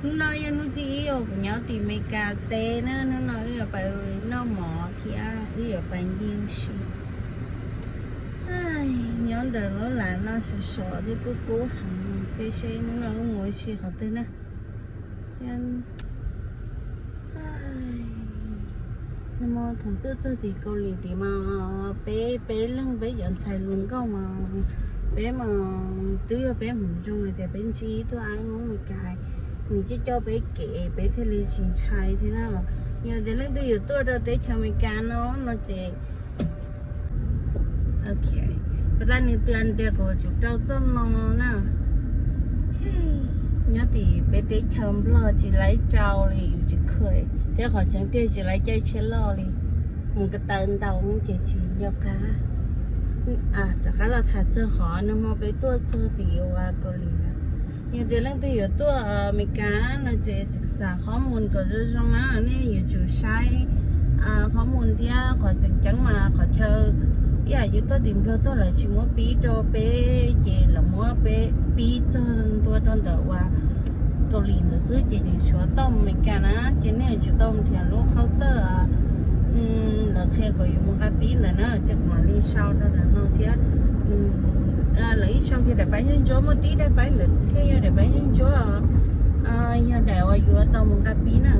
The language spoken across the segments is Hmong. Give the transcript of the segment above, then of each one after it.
Hnub no yog hnub thib ib uas kuv nyob tim Amelikas teb na, hnub no wb yuav pais noj mov thiab wb yuav pais ncig ua si. Nyob ntawm lub lav no sov sov thiab kub kub heev, ces seb hnub no wb mus ua si qhov twg na. Nws thaum tuaj txog tim Kaus Lim tim mas peb peb leeg peb cov ntxhais hluas nkauj mas peb mas twb yog peb hmoov zoo hais tias peb ntsib ib tug ab nyob Amelikas, nws coj coj peb kev peb thiaj li tsis ntshai thiab na. Yog tias leej twg yuav tuaj rau teb chaws Amelikas no no ces, ok, puas tas nws twb tias kom tsum rau txoj no na. Nyob tim peb teb chaws Nplog tsis laib rau li, yus tsis kheev thiab qhov tseeb tiag tsis laib caij tsheb loj li. Mus ko taw ntau ces tsis nco qab. Rov qab los tham txog qhov nag hmo peb tuaj txog tim uas Kaus Lim na. Yog tias leej twg yuav tuaj Amelikas no ces xam qhov mus kom zoo zoo na, nej yuav tsum saib qhov mus thiab qhov tseem ceeb mas qhov chaw ib yam yus tuaj tim Nplog tuaj lawv tsis muab pib rau peb, ces lawv muab peb pib txog ntua rau ntawm uas Kaus Lim ntawd xwb ces yeej tshuav tau Amelikas na, ces nej yuav tsum tau nrhiav lub qhov tawj lawv qhia kom yus mus nqa pib ntawd na, ces kuv mam li sau rau ntawm no thiab. Lawv ib sau kiag daim pab yeeb ntsuab, muaj tib daim pab ntawd thiaj yog daim pab yeeb ntsuab, yog daim uas yuav tau mus nqa pib na.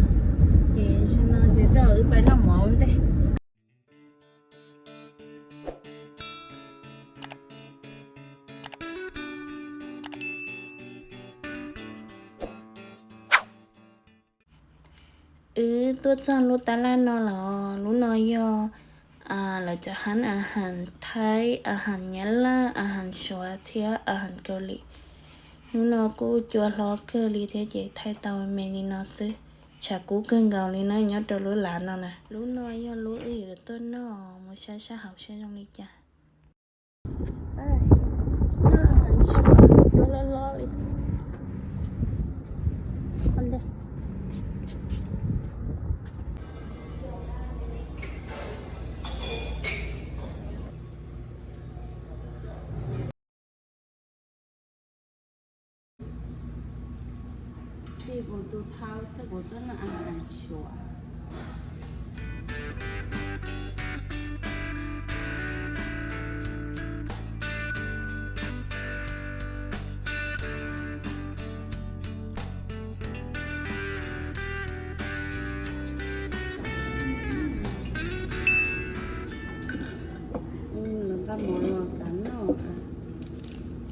Ces zaum no ces rau wb pais noj mov ua ntej. Wb tuaj txog lub tab laj no los, lub no yog lawv cov hab a has Thaib, a has Nyab Laj, a has Suav thiab a has Kaus Lim. Lub no kuj cua hlob kawg li thiab ces thaij tau me li no xwb. Tshav kub kawg nkaus li na nyob rau lub lav no na. Lub no yog lub wb yuav tuaj noj, mus saib sab hauv saib zoo li cas. Ces kuv tus thawj thiab kuv tuaj noj a has Suav.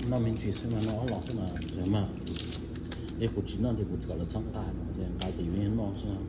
Noj me ntsis xwb mas, noj ob los xwb mas, mas es kuv tsis noj ces kuv tsis kom lawv txhob nqa, nqa ces yuav noj xwb.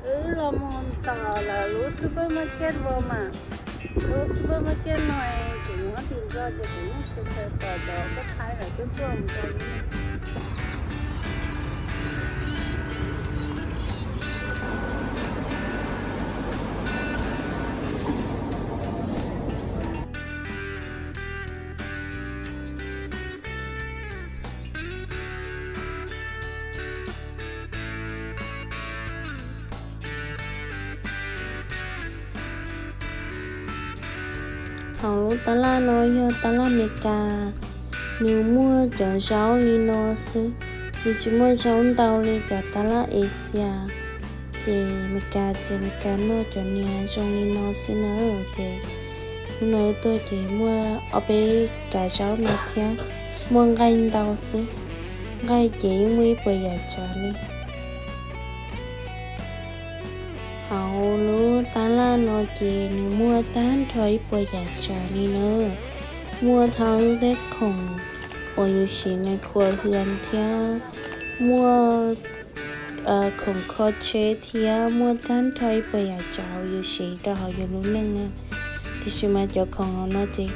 Wb los mus tom lawv lub supermarket Walmart. Lub supermarket no kuv nyob tim Nplog ces kuv yeej tsis tau pom cov Thaib lawv tuaj tuaj mus rau. Hauv tab laj no yog tab laj Amelikas, nws muaj cov zaub li no xwb, nws tsis muaj zaub ntau li cov tab laj Asia. Ces Amelikas ces Amelikas noj cov niag zoo li no xwb na. Ces hnub no tuaj ces muaj ob peb kav zaub no thiab, muaj nqaij ntau xwb, nqaij ces yeej muaj ib puas yam tsav li. Hauv lub tab laj no ces nws muaj tag nrho ib puas yam tsav li na. Muaj thoob tej khoom uas yus siv nais khua hwm thiab, muaj khoom kho tsheb thiab, muaj tag nrho ib puas yam tsav uas yus siv rau hauv yus lub neej na. Tiam sis mas cov khoom hauv no ces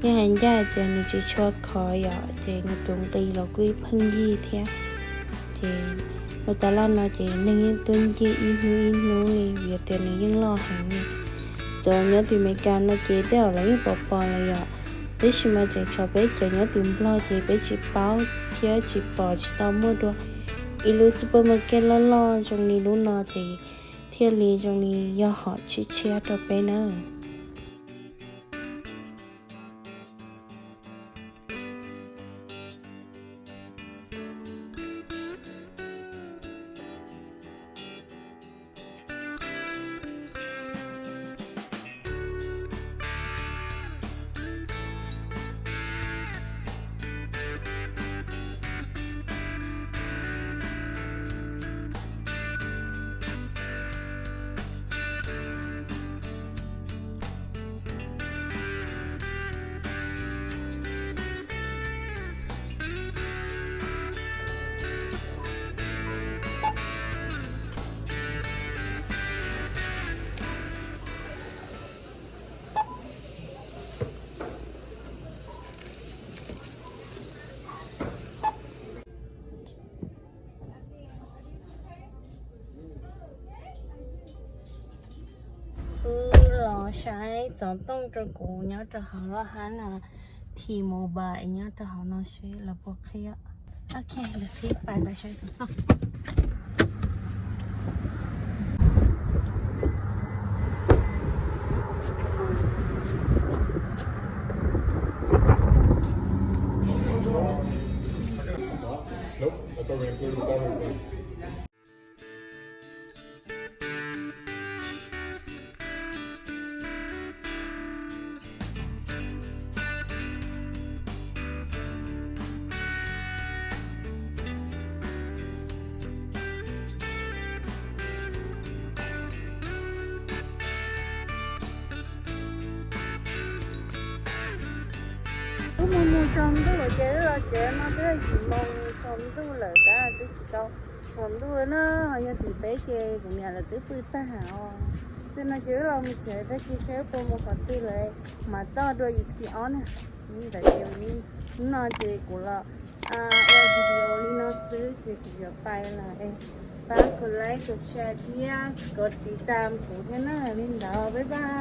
yeej hais ncaj tias nws tsis tshua khov yom, ces nws tus nqi los kuj pheej yig thiab. Ces lub tab laj no ces neeg yeej tuaj ncig ib hnub ib hnub li vim tias nws yeej loj heev li. Cov nyob tim Amelikas no ces tej zaum lawv yeej pom pom lawm yom, tab sis mas tseem tshuav peb cov nyob tim Nplog ces peb tsis paub thiab tsis pom tsis tau muaj dua ib lub supermarket loj loj zoo li lub no ces thiaj li zoo li yog hom tshiab tshiab rau peb nawb. Wb los saib xov tooj rau kuv nyob rau hauv loj hab no, T-Mobile nyob rau hauv no seb lawv puas qhib. Ok, lawv qhib pais, pais saib xov tooj. Wb mus mus tsaus ntuj ces wb los tsev no twb yim moos tsaus ntuj lawm tab twb tsis tau tsaus ntuj na. Ho yog tim peb ces kuv niam lawv twb pw tag os. Tej no ces wb los mus tsev tag kis seb wb puas mus qhov twg lawm mas toj dua E P ob na. Ntawd ces hnub no ces kuv los ua video li no xwb ces kuv yuav pais lawm es pab kov like kov share thiab kov tiv tam kuv thiab na, li ntawd bye bye.